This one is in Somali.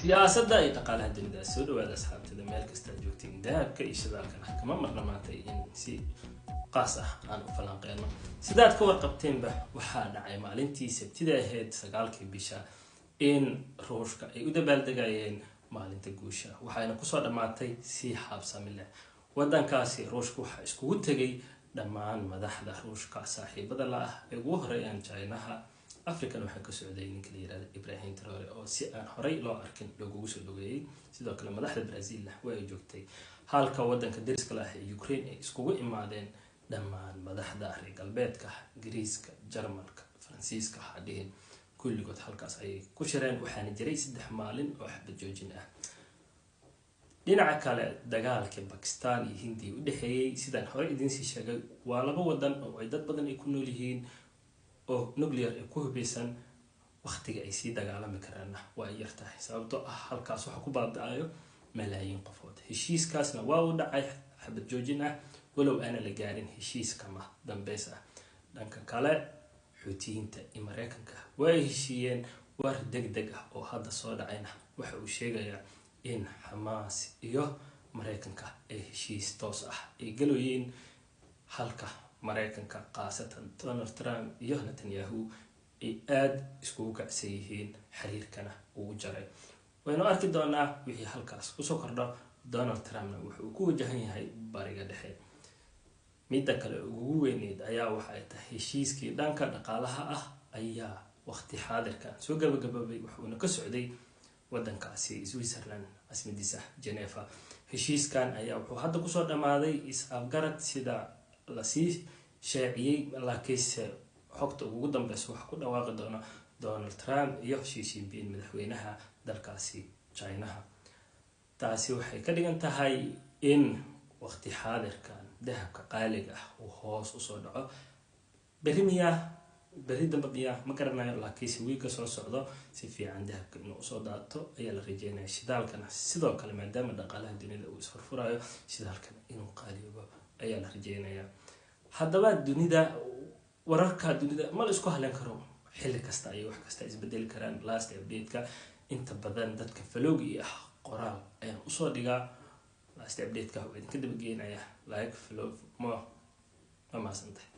Siyaasadda iyo dhaqaalaha dunida. Soo dhawaada asxaabtada, meel kasta aad joogtiin. Dahabka iyo shidaalkana kama marna maantay in si qaas ah aan u falanqeyno. Sidaad ka warqabteenba, waxaa dhacay maalintii Sabtida ahayd, 9-kii bisha, in Ruushka ay u dabaaldegayeen maalinta guusha, waxayna kusoo dhammaatay si habsami leh. Wadankaasi Ruushka waxaa iskugu tegay dhammaan madaxda Ruushka saaxiibada la ah ee ugu horeeyaan Chinaha. African waxaa ka socday ninka la yirahdo Ibrahim Traore, oo si aan horey loo arkin loogugu soo dhaweeyey. Sidoo kale madaxda Brazilna waa ay joogtay, halka wadanka dariska la ah ee Ukraine ay iskugu imaadeen dhammaan madaxda reer galbeedka: Ingiriiska, Jarmalka, Faransiiska, hadhihin kulligood halkaas ayay ku shireen. Waxaana jiray 3 maalin oo xabad joojin ah. Dhinaca kale, dagaalka Bakistan iyo Hindiya u dhexeeyey, sidaan horey idiinsii sheegay, waa laba wadan oo ay dad badan ay ku nool yihiin oo nuclear ay ku hubeysan. Waqtiga ay sii dagaalami karaanna waa ay yartahay, sababtoo ah halkaas waxa ku baaba-ayo malaayiin qofood. Heshiiskaasna waa uu dhacay, xabad joojin ah, walow aana la gaarin heshiiskama dambeys ah. Dhanka kale, Xuutiyiinta iyo Mareykanka waa ay heshiiyeen. War deg deg ah oo hadda soo dhacayna waxa uu sheegayaa in Xamaas iyo Mareykanka ay heshiis toos ah ay galoyeen, halka Mareykanka, khaasatan Donald Trump iyo Netanyahu, ay aada iskugu kacsan yihiin, xiriirkana uu jaray. Waynu arki doonaa wixii halkaas kusoo kordho. Donald Trumpna wuxuu ku wajahan yahay Bariga Dhexe. Midda kale ugu weyneyd ayaa waxa ay tahay heshiiskii dhanka dhaqaalaha ah ayaa waqti xaadirkan soo gabagaboobay, wuxuuna ka socday wadankaasi Switzerland, caasimadiisa Geneva. Heshiiskan ayaa wuxuu hadda kusoo dhammaaday is-afgarad, sida lasii shaaciyey, laakiinse xogta ugu dambeysa waxa ku dhawaaqi doona Donald Trump iyo Xi Jinping, madaxweynaha dalkaasi Chinaha. Taasi waxay ka dhigan tahay in waqti xaadirkan dahabka qaaliga ah uu hoos usoo dhaco. Berri miyaa, berri dambe miyaa, ma garanayo, laakiinse wiigga soo socdo si fiican dahabka inuu usoo daato ayaa la rajeynaya. Shidaalkana sidoo kale, maadaama dhaqaalaha dunida uu isfurfurayo, shidaalkana inuu qaaliyoobo ayaa la rajeynaya. Haddaba dunida, wararka dunida ma la isku haleyn karo, xilli kasta ayay wax kasta isbedeli karaan. Last update-ka inta badan dadka follow-gi ah qoraal ayaan usoo dhigaa. Last update-ka waa idinka dabageenaya. Like, follow mo. Waa mahadsantahay.